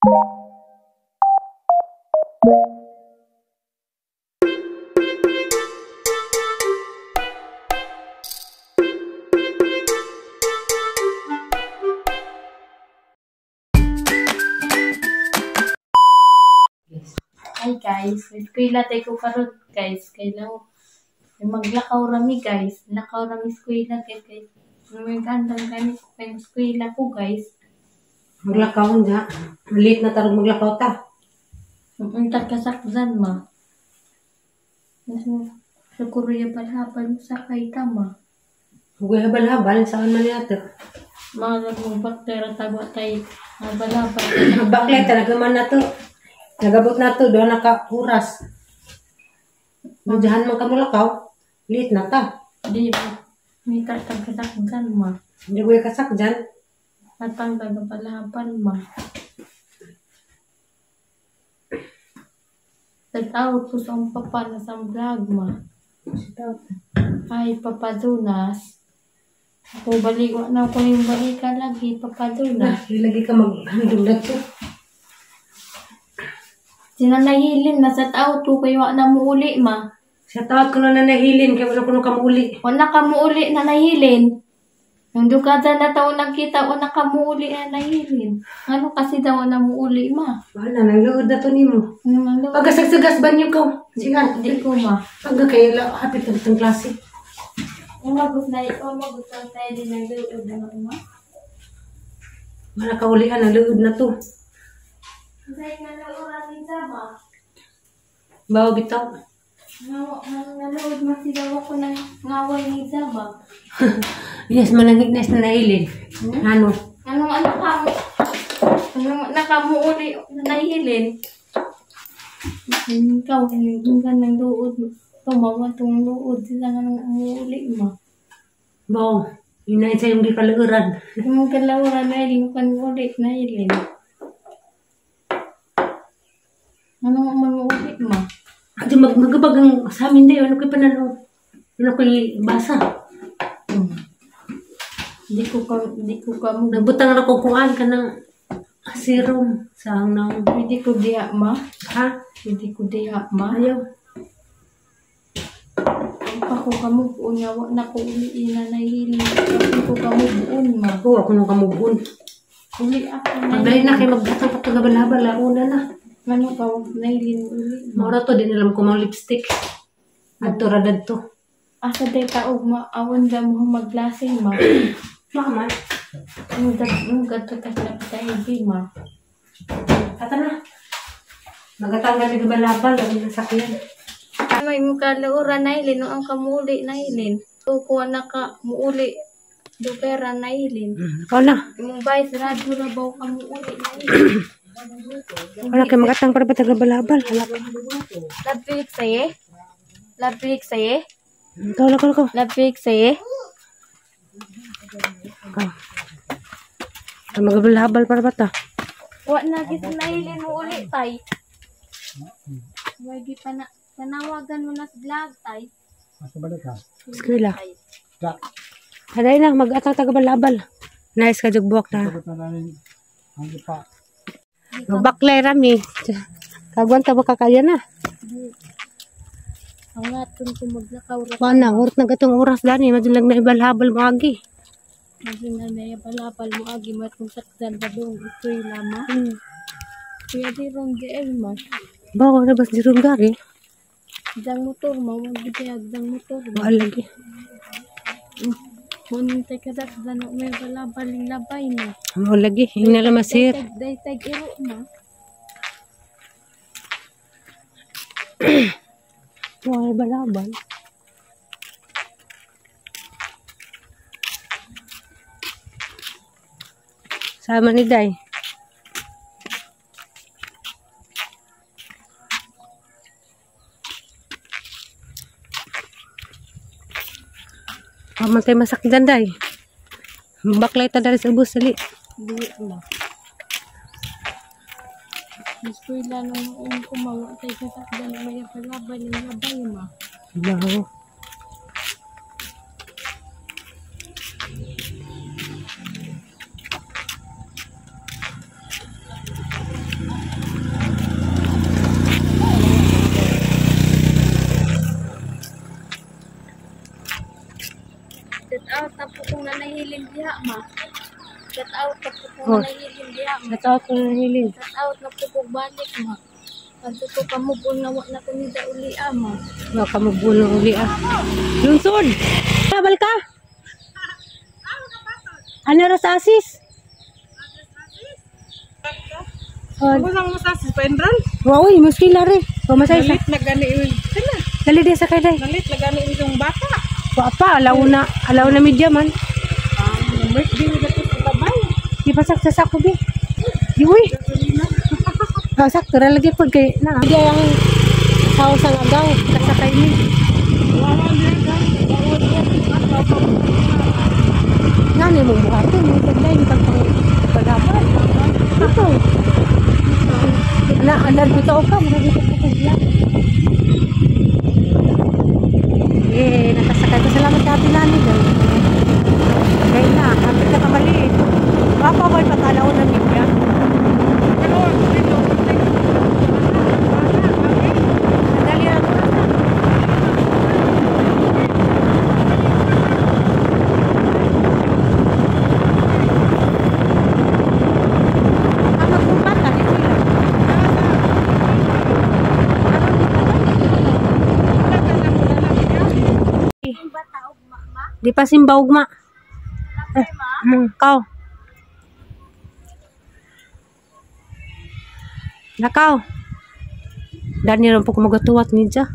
Hi guys, eskwela tayo ko karon guys. Kailangan maglakaw rami guys. Lakaw rami eskwela kay guys. Magandang gani ko kay eskwela ko guys. Maglakaw niya. Late na tarong maglakaw ta. Unta kasakzan ma. Sa Korea balhabal mo sakay ta ma. Huwag habal-habal saan man yata. Mga nagmubaktera tagwa tay habal-habal. Baklay talaga man na to. Nagabot na to, doon naka-oras. Mujahan man kamulakaw, late na ta. Di ba? May tatagkasakjan ma. Hindi ko yung kasakjan. Atang tagapalapal ma. Tag-out ko sa papa na sa vlog ma. Ay, Papa Jonas. Ako balik, na ko yung balikan lagi, Papa Jonas. Lagi ka maghandog na to. Sinanahilin na sa tao to kayo na muuli ma. Sa tao ko na nanahilin kaya wala ko nung kamuuli. Wala kamuuli na nahilin. Nang dukada na tao nagkita o nakamuuli na nahilin. Ano kasi daw na muuli ma? Wala nang luod na to nimo. Pagkasagsagas banyo ko. Sige, di ko ma. Pagka kayo hapit ang itong klase. Umabot na umabot na tayo din ng luod na ma. Wala kaulian ang luod na to. Bawa bitaw. Nanood man sila ako ng ngaway ni Zaba. Yes, manangig na sa nailin. Ano? Anong ano ka mo? Anong nakamuuli na nailin? Ikaw, hindi ka ng luod. Tumawa itong luod. Sila nga nang umuuli mo. Bawa, yun na isa yung gikalauran. Yung kalauran na ilin, kung uli na ilin. Anong mamuuli mo? Adi magabag ang sa amin dayo. Ano ko'y panalo? Ano ko'y basa? Di ko ka mo. Nagbutang na ko kuan ka ng serum sa ang naong. Pwede ko diha ma? Ha? Pwede ko diha ma? Ayaw. Ang pa ko kamubuon nga wa na ko uli na nahili. Ako ko kamubuon ma. Ako, ako nung kamubuon. Uli ako na. Pagdali na kayo magbutang patagabalabal. Una na. Ano ka, nailin uli. Maura to, din alam ko mga lipstick. Adto ra dadto. Asa day taog, maawon da mo maglasing, ma. Baka man. Ang gadto tas na patay, ma. Ata na. Magatanggal ni gabalabal, ang nasakyan. May mukha laura nailin, ang kamuli nailin. Kukuha na ka, muuli. Dupera nailin. Ikaw na. Imong bay, sarado na ba kamuuli nailin. Wala kayo magatang para ba tagabalabal? Hala ka. Labik saye? Labik saye? Ikaw, ikaw, ikaw. Labik saye? Ikaw. Magabalabal para ba ta? Wa na gito nailin mo uli, tay. Wagi pa na. Panawagan mo na sa vlog, tay. Eskwela. Haday na, mag-atang tagabalabal. Nice ka, jugbuwak na. Magbaklay rami. Kagwanta ba kakaya na? Ang natin ko maglakaw. Wala, urot na gatong oras dani. Madun lang na ibalhabal mo agi. Madun lang na ibalhabal mo agi. Matong sakdan ba doon? Ito'y lama. Kuya di rong GL ma. Bawa na bas di rong gari? Dang motor ma. Wag gitayag dang motor ma. Wala lagi. Muning tayo kasakdan may balabaling labay na. Wala lagi. Yung nalamasir. Day tag iro ma. Wala balabal. Sama ni Day. Paman tayo masakdan, Day. Baklay ta dari sa ubos, dali. Di ma. Eskwela nung noong kumawa tayo kasakdan may balabal ng labay ma. Bawo. Shout out na po Oh. kung nahilin diha ma. Shout out ko nahilin. Shout out na po kung balik ma. Adto ko kamubon na wa na ko nida uli ama. Wa ka mabuno uli ah. Lungsod. Habal ka. Ano ra sa asis? Oh, Ako sang masas pa-enroll. wa uy, muskila re. Pamasay sa. Nalit na gani yung sila. Dali di sa kay day. Nalit na gani yung bata. Wa pa alaw na media man. Ah, birthday ni gato sa tabay. Di pasak sa sako bi. Di uy. Ah, sakto ra lagi pud kay na. Di ang asawa sa agaw kasakay ni. Ngani mo buhaton mo taglain kang pang paghabal. Ito. Na andar bitaw ka murag ito ko kagla. Eh, nakasakay ko. Salamat sa ate Nani. Guys. Okay na, hapit ka kamali. Papa boy patalaw na bigya. Pero dito Dali na oras na. Ang magkumpat ka, ito lang. Di pa simba ugma. Eh, kaw. Nakaw. Dani rin po kumagatuwat niya.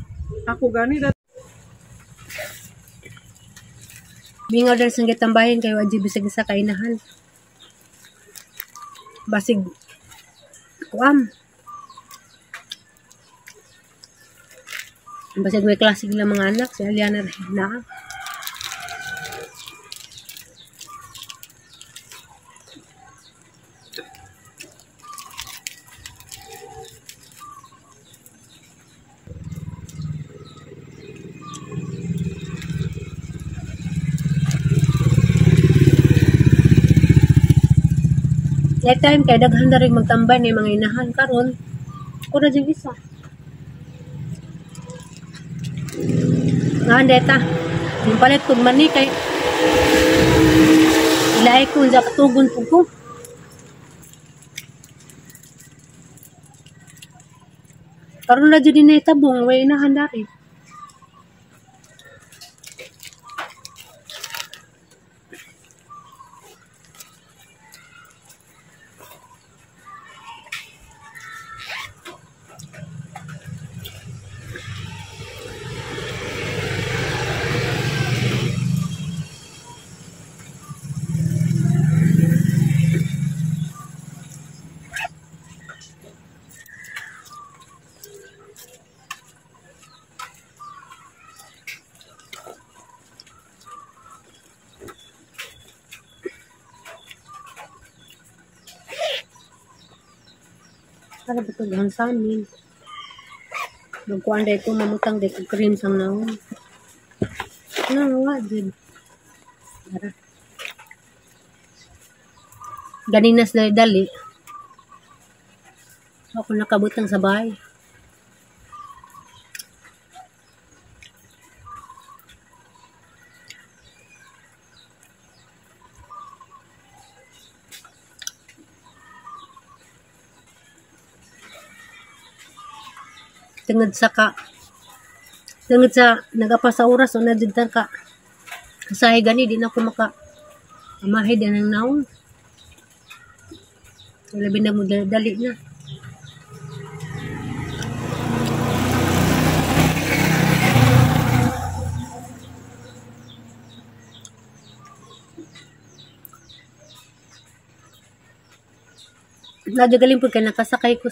Ako gani dat Mingaw dahil sa gitambahin kayo adji bisag sa kainahan. Basig kuam. Basig may klase nila mga anak si Aliana rin na. That time kay daghan na rin magtambay ni mga inahan karon. Ko na jud isa. Nga deta. Yung palit kog mani kay ilahi ko unsa katugon pud ko. Karon na jud ni tabong way inahan dari. Para ba ito sa amin? Magkuhan dahil ko, mamutang dahil ko cream sang naon. Ano nga, dyan. Tara. Ganinas na dali. Ako nakabutang sa bahay. Tungod sa ka tungod sa nagapa sa oras o na jud ka kasahi gani di na ko maka amahi din ang naong. Labi na mo dali na. Nadyo galing po kay nakasakay ko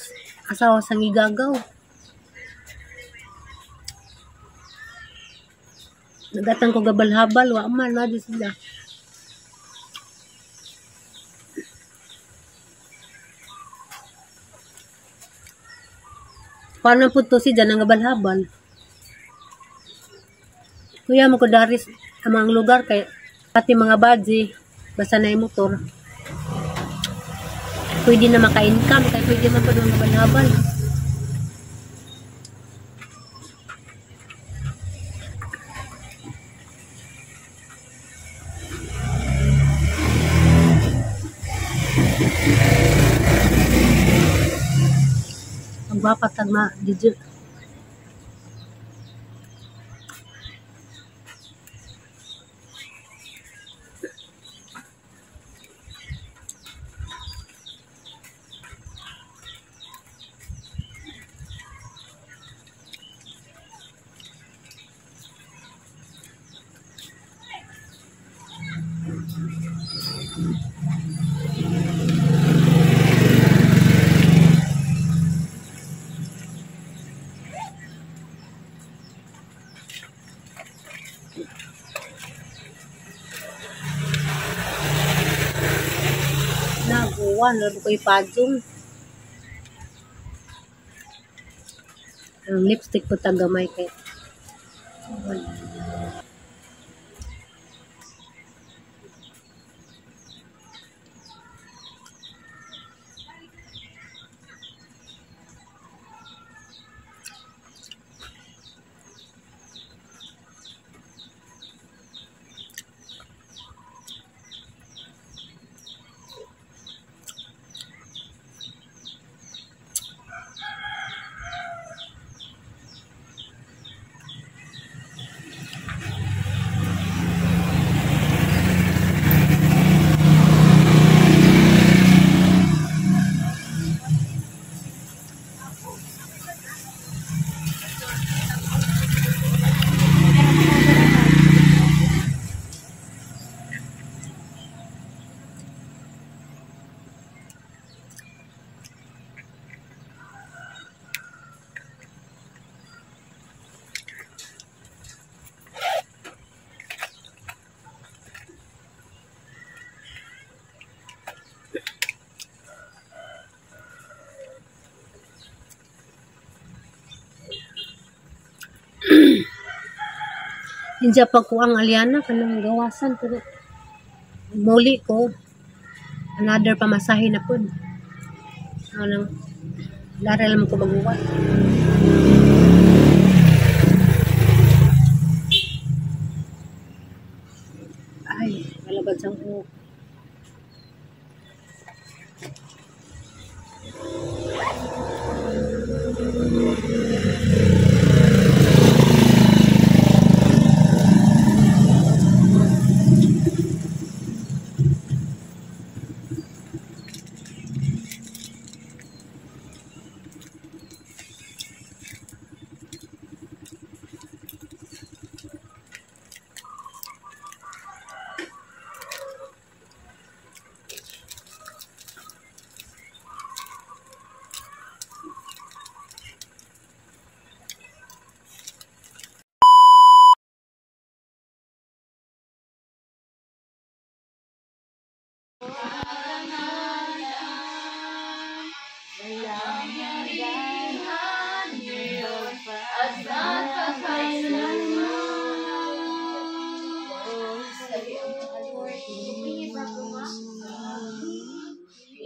asawa sa ngigagaw. Nagatang ko gabal-habal, wa man, nadyo sila. Paano po to si dyan ang gabal-habal? Kuya mo ko daris ang mga lugar kay pati mga badji, basta na yung motor. Pwede na maka-income, kaya pwede man po ng gabal-habal. Guwapa tag ma didyo. Naguwan, lalo ko'y padjong. Ang lipstick po tagamay kay. Hindi pa ko ang aliana kanang gawasan pero muli ko another pamasahe na pud. Anang laral mo ko maguwa. Ay, malabad sang buhok.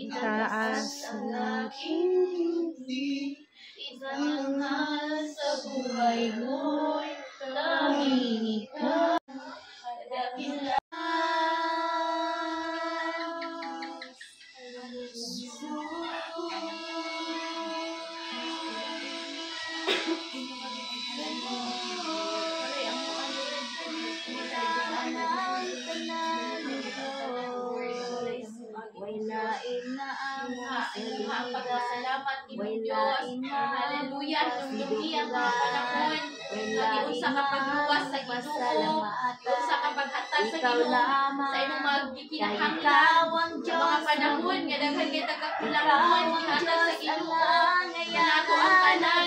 Itaas ang aking ngiti, itangal sa buhay mo'y tanging ikaw. Dakila. Pagpasalamat Ginoong Diyos. Hallelujah. Dumdumi ang mga panahon. Giunsa ka pagluwas sa Ginoo. Giunsa ka paghatag sa Ginoo sa imong mga gikinahanglan. Sa mga panahon nga daghan kay kakulangan, gihatag sa Ginoo. Nato ang tanan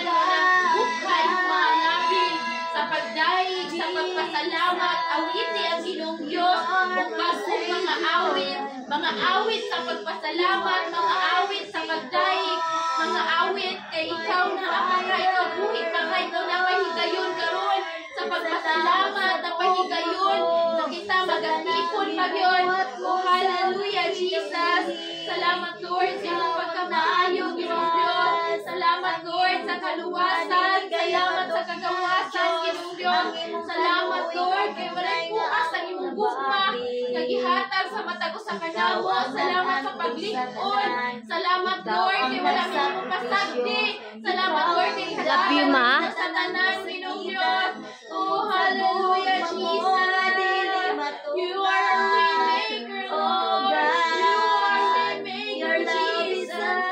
bukay mga ngabil sa pagdaig, sa pagpasalamat. Awiti ang Ginoong Diyos ug bag-ong mga awit sa pagpasalamat, mga awit sa pagdaig, mga awit kay ikaw na apaka, ikaw buhi pa ka, ikaw na pahigayon karon sa pagpasalamat, na pahigayon na kita magatipon pa gyud. Oh, hallelujah, Jesus. Salamat Lord sa imong pagkamaayo, Ginoong Diyos. Salamat Lord sa kaluwasan, salamat sa kagawasan, Ginoong Diyos. Salamat Lord kay walay puas ang imong gugma nga gihatag sa matag usa ka namo. Salamat sa paglig-on. Salamat Lord kay wala mi imong pasagdi. Salamat ma? Sa tanan, Ginoong Diyos. Oh, hallelujah, Jesus. You are a waymaker, Lord. You are waymaker, Jesus.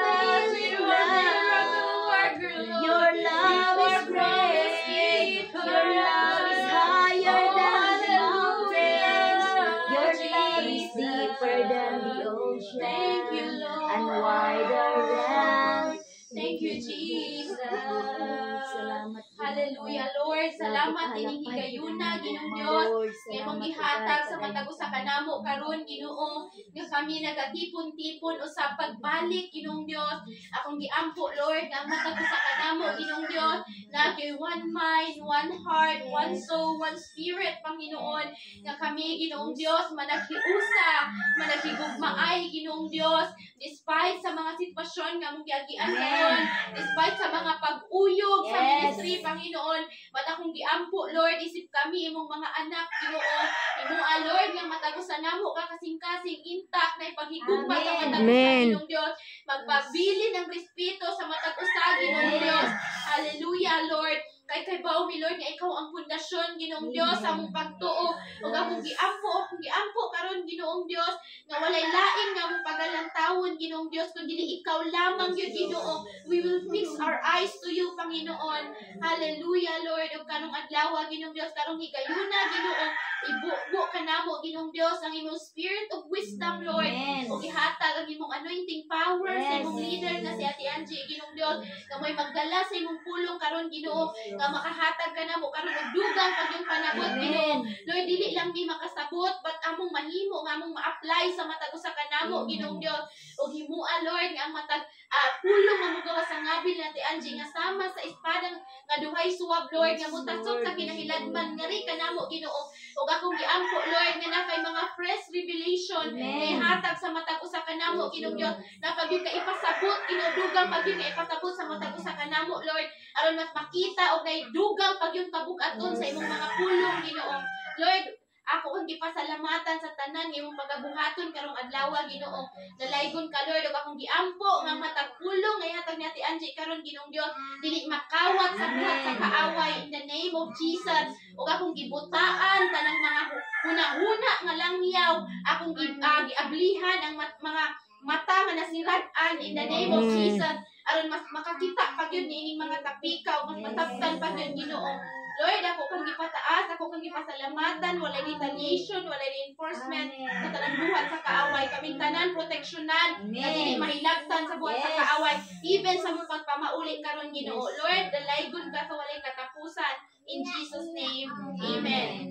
You are miracle worker, Lord. Your love You is are promise great. keeper. Your love is higher than the mountains. Your love is deeper than the ocean. Thank you, Lord. And wider than. Thank you, Jesus. Salamat. Hallelujah, Lord. Salamat ining higayuna, Ginoong Dios. Nga imong gihatag sa matag usa kanamo karon, Ginoo, nga kami nagatipon-tipon usab pagbalik, Ginoong Dios. Akong giampo, Lord, nga ang matag usa kanamo, Ginoong Dios, na kay one mind, one heart, one soul, one spirit, Panginoon, nga kami, Ginoong Dios, managhiusa, managhigugmaay, Ginoong Dios, despite sa mga sitwasyon nga among giagian karon, despite sa mga pag-uyog sa ministry, Panginoon, but akong giampo, Lord, isip kami imong mga anak, Ginoo, imoa, Lord, nga matag usa namo ka kasing-kasing intact na ipaghigugma sa matag usa, Amen. Ginoong Dios, magpabilin ng respeto sa matag usa, Ginoong Dios. Hallelujah, Lord. Kay bao mi, Lord, nga ikaw ang pundasyon, Ginoong Dios, sa among pagtuo. Ug akong giampo karon, Ginoong Dios, nga walay lain nga among pagalantawon, Ginoong Dios, kun dili ikaw lamang gyud, Ginoo. We will fix our eyes to you, Panginoon. Hallelujah, Lord. Ug karong adlaw, Ginoong Dios, karong higayuna, Ginoo, ibubo kanamo, Ginoong Dios, ang imong spirit of wisdom, Lord. Amen. Ug ihatag ang imong anointing power sa imong leader nga si Ate Angie, Ginoong Dios, nga mo'y magdala sa imong pulong karon, Ginoo, nga makahatag ka namo karon og dugang pag yung panabot, Ginoo. Lord, dili lang mi makasabot, but among mahimo nga among ma-apply sa matag usa kanamo, Ginoong Dios. Ug himua, Lord, nga ang matag pulong nga mogawas sa ngabil na Ate Angie nga sama sa espadang nga duhay suwab, Lord, nga mutasok sa kinahiladman nga ri kanamo, Ginoo. Ug akong giampo, Lord, nga na kay mga fresh revelation nga ihatag sa matag usa kanamo, Ginoong Dios, na pag ka ipasabot, Ginoo, dugang pag ka ipasabot sa matag usa kanamo, Lord, aron mas makita og nay dugang pag yung kabug-aton sa imong mga pulong, Ginoo. Lord, ako kang gipasalamatan sa tanan nga imong pagabuhaton karong adlaw, Ginoo. Dalaygon ka, Lord, ug akong giampo nga matag pulong nga ihatag ni Ate Angie karon, Ginoong Dios, dili makawat sa buhat sa kaaway, in the name of Jesus. Ug akong gibutaan tanang mga huna-huna nga langyaw, akong giablihan ang mga mata nga nasirad-an, in the name of Amen. Jesus, aron mas makakita pa gyud niining mga tapikaw, mas masabtan pa gyud, Ginoo. Lord, ako kang gipataas, ako kang gipasalamatan, walay retaliation, walay reinforcement sa tanang buhat sa kaaway. Kaming tanan proteksyonan, na dili mahilabtan sa buhat sa kaaway, even sa mong pagpamauli karon, Ginoo. Lord, dalaygon ka sa walay katapusan. In Jesus' name, amen.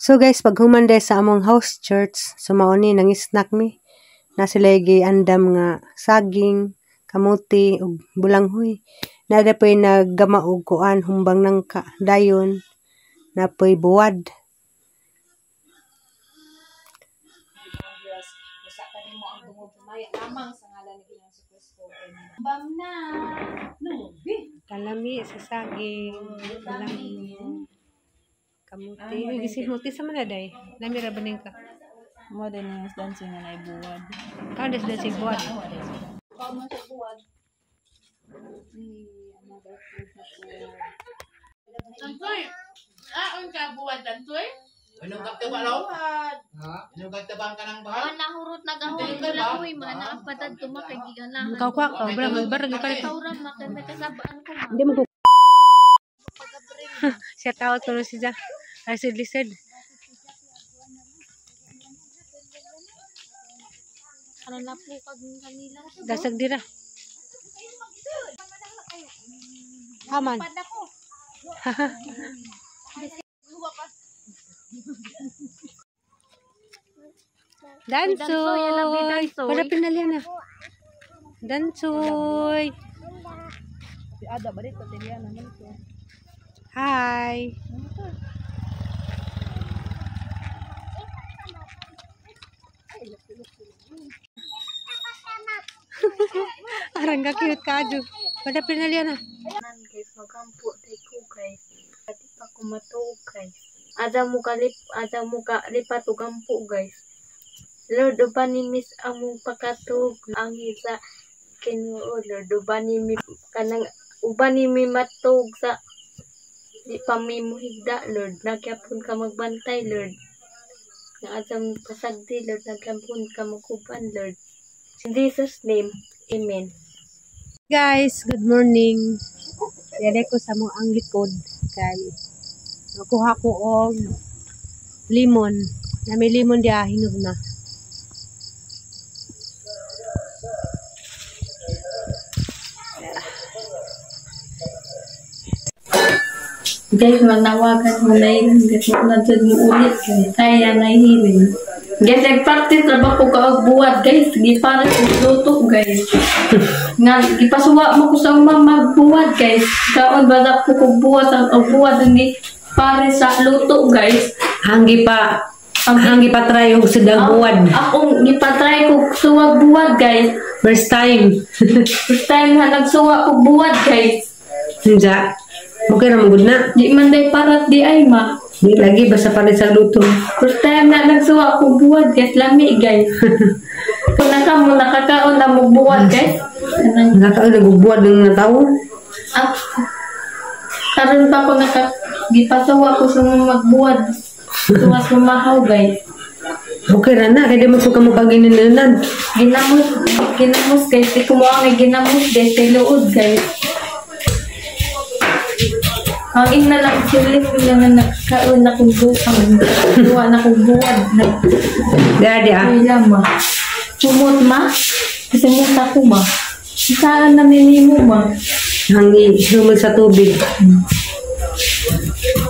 So guys, pag human sa among house church, so mao ni nang snack mi. Na sila andam nga saging, kamuti ug bulanghoy. Nada po'y naggama og kuan, humbang nangka dayon na po'y buwad. Diyos, usa ka nimo ang tungod tumaya lamang sa ngalan ni Ginoong Kristo. Amen. Bam na. No, bi. Kalami sa saging, kalami. Kamuti. Uy, gisin muti sa man day. Lami ra ba ning ka? Mo din yung dancing nga naibuwad. Kaon des dancing buwad. Kaon man sa buwad. Ni another food na po. Tantoy. Ah, unka buwad, Tantoy? Anong kakta ba raw? Anong kakta ba ang kanang bahal? Mga nahurot nagahon ko lang uy, mga naapatad tumakay giganahan. Kaw kwa ka, bra barang ka. Kaura makay may kasabaan ko ma. Hindi mo ko. Shout out ko si Ja. Ay si Lised. Ano na po kag kanila. Dasag dira. Aman. Pad ako. Dansoy. Para pinalian na. Dansoy. Si Ada ba dito tilian naman ko. Hi. Arang ka cute ka ju. Pada pinalian na. Nan guys, magampo tay ko, guys. Ati pa ko matuog, guys. Aza mo ka lipat og gampo, guys. Lord, uban ni miss among pakatuog ang isa Ginoo Lord, uban nimi kanang uban nimi matug sa di pa mi mohigda, Lord. Nagyapon ka magbantay, Lord. Nga asa mi pasagdi, Lord, nagyapon ka mokuban, Lord. In Jesus' name, amen. Guys, good morning. Dere ko sa mo ang likod kay nakuha ko og limon. Na may limon diya, hinog na. Guys, manawagan mo na yun. Guys, mo na dyan mo ulit. Guys, kaya nahihiling. Guys, nag-practice na ba ko kaog buwat, guys? Gipara ko luto, guys. Nga, gipasuwa mo ko sa uma magbuwat, guys. Kaon ba na ko kog buwat ang og buwat ang pare sa luto, guys. Hanggi pa try og sudang buwad. Akong gipatry ko suwag buwat, guys. First time. First time na nagsuwa ko buwat, guys. Unsa? Okay ra man gud na. Di man day parat di ay ma. Di lagi basta palit sa luto. First time na nagsuwa ko buwat, guys. Lami, guys. Kung naka mo nakakaon na mo buwat, guys. Kanang Nakakaon nagbubuwad ng mga tao. ah, karon pa ko naka gipasuwa ko sa mga magbuwad. Suwa sumahaw, guys. Okay ra na kay di man ko mo kagininan. Ginamos, ginamos, guys. Di ko mo ang ginamos, guys. Kay luod, guys. Ang ina lang sila sila na nakakaon na kong buwad. Buwa na kong buwad. Dadi ah. Ay ma. Sumot ma. Kasi muta ko ma. Saan na nini mo ma? Hangi humod sa tubig.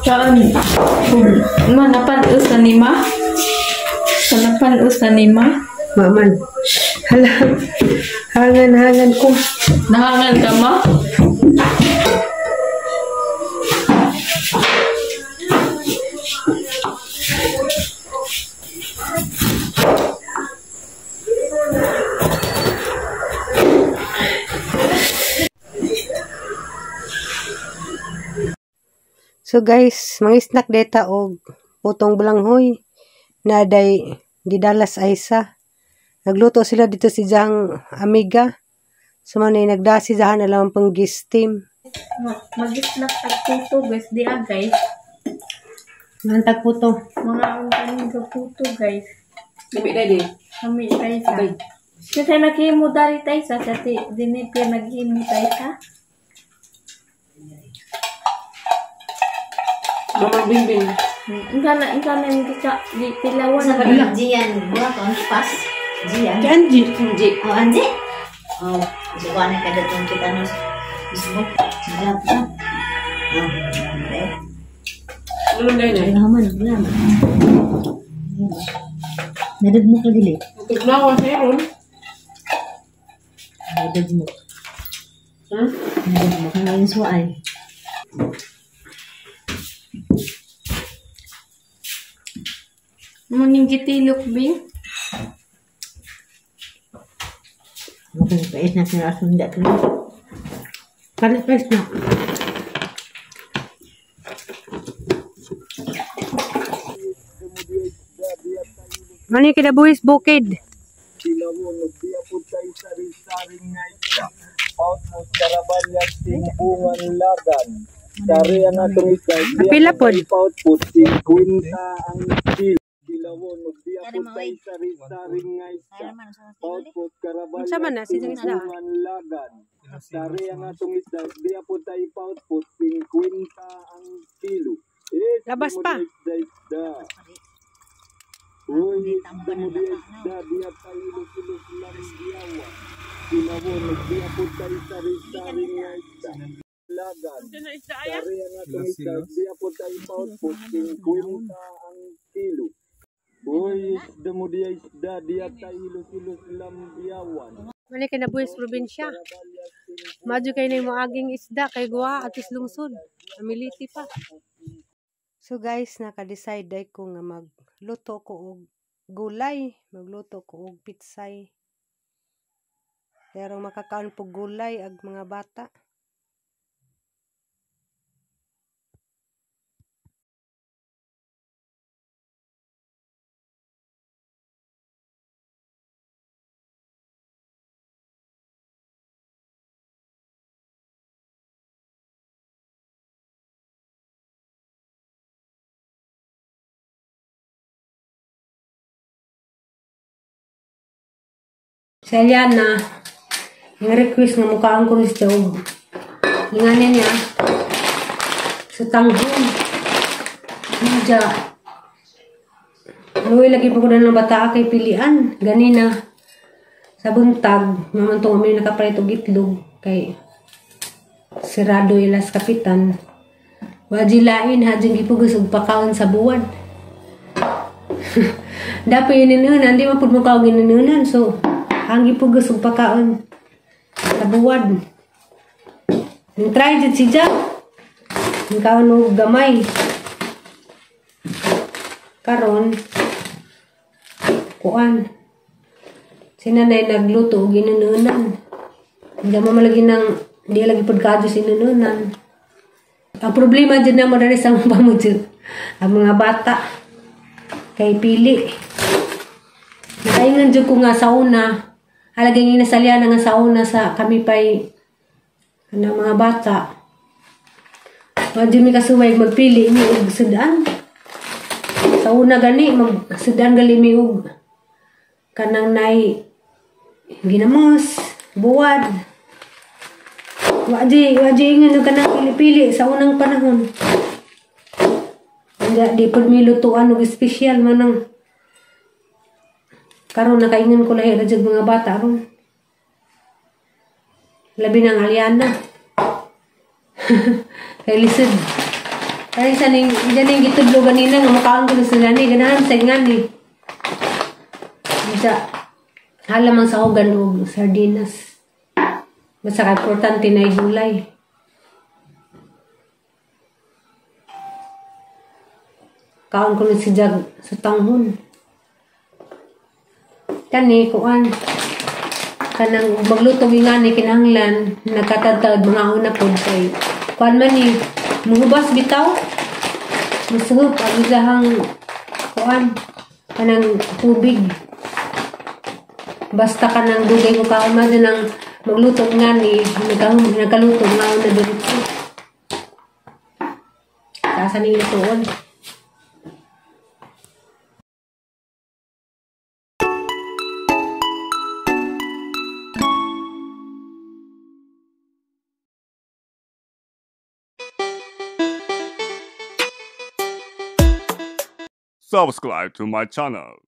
Saan? Ma, napanus na ni ma? Sa napanus na ni ma? Maman. Hala. Hangan-hangan ko. Nahangan ka ma? So guys, mga snack data og putong balanghoy na day gidalas Aisa. Nagluto sila dito si Jang amiga. So man ay nagdasi jahan na lang pang steam. Mag-snack at puto guys, di ah guys. Nantag puto. Mga untanin ka puto guys. Dami na di. Kami tayo sa. Kasi naghimo dari tayo sa ti dinipya naghimo tayo sa. Mama Bingbing. Ingka na yung kita di tilawan Sa na. ba Gian, buha ko ang pas. Gian. Angie. Hindi. Oh, Anji. Oh, suka na kada tong kita no. Facebook. Sige pa. Oh, eh. Ano na yun? Ay naman, wala man. Nadugmo ka dili. Tugnaw ko sa'yo ron. Nadugmo. Hmm? Nadugmo ka ngayon suay. Muning gitilok bing. Mo kung pais na sinasunda ko. Palit pais na. Ano yung kinabuhis bukid? Kapila pod. Unsa man na si isda? Labas pa. Mali kay nabuhis probinsya. Madyo kay na moaging isda kay guwa at lungsod. Amiliti pa. So guys, naka-decide day ko nga magluto ko og gulay, magluto ko og pitsay. Pero makakaon po gulay ag mga bata. Si Aliana, yung request nga mukhaan ko ni siya og ingani niya sa tanghon. Medya luwi lagi pa ko na ng bata kay pilian. Ganina sa buntag, mamantong kami nakapalit og itlog kay sirado ilas kapitan. Wajilain hajing gipugos og pakaon sa buwan. Dapat ininunan, di man pud mo kaog ininunan. So, ang gipugos og pakaon sa buwan. Ning try jud si Jack. Ning kaon og gamay. Karon kuan. Si nanay nagluto og ininunan. Hindi mo malagi nang di lagi pud kaadyo sa ininunan. Ang problema dyan na mo dali sa mga pamudyo. Ang mga bata kay pili. Nakaingan dyan ko nga sa una. Halagay nga nasalya na nga sa una sa kami pa'y ano, mga bata. Wadyo mi kasuway magpili mi og sudan. Sa una gani magsudan gali mi og kanang nay ginamos, buwad. Wadyo ingan og kanang pili-pili sa unang panahon. Hindi, di pud mi lutuan og espesyal manang karon nakaingon ko lahi ra jud mga bata ron. Labi nang Aliana. Kay lisod. Ay sa ning diyan ning gitudlo ganina nga mukaon ko sa gani ganahan sa ngani. Bisa halamang sa hogan og sardinas. Basta ka importante na gulay. Kaon ko si Jag sa tanghon. Kani kuan kanang magluto ngani kinahanglan nagkatadtad mga una pod kay kuan man ni muhubas bitaw. Musuhop ang isahang kuan kanang tubig. Basta kanang dugay ko kaon man nang magluto ngani nagkaluto nga una diretso. Taasan ni lutoon. Subscribe to my channel.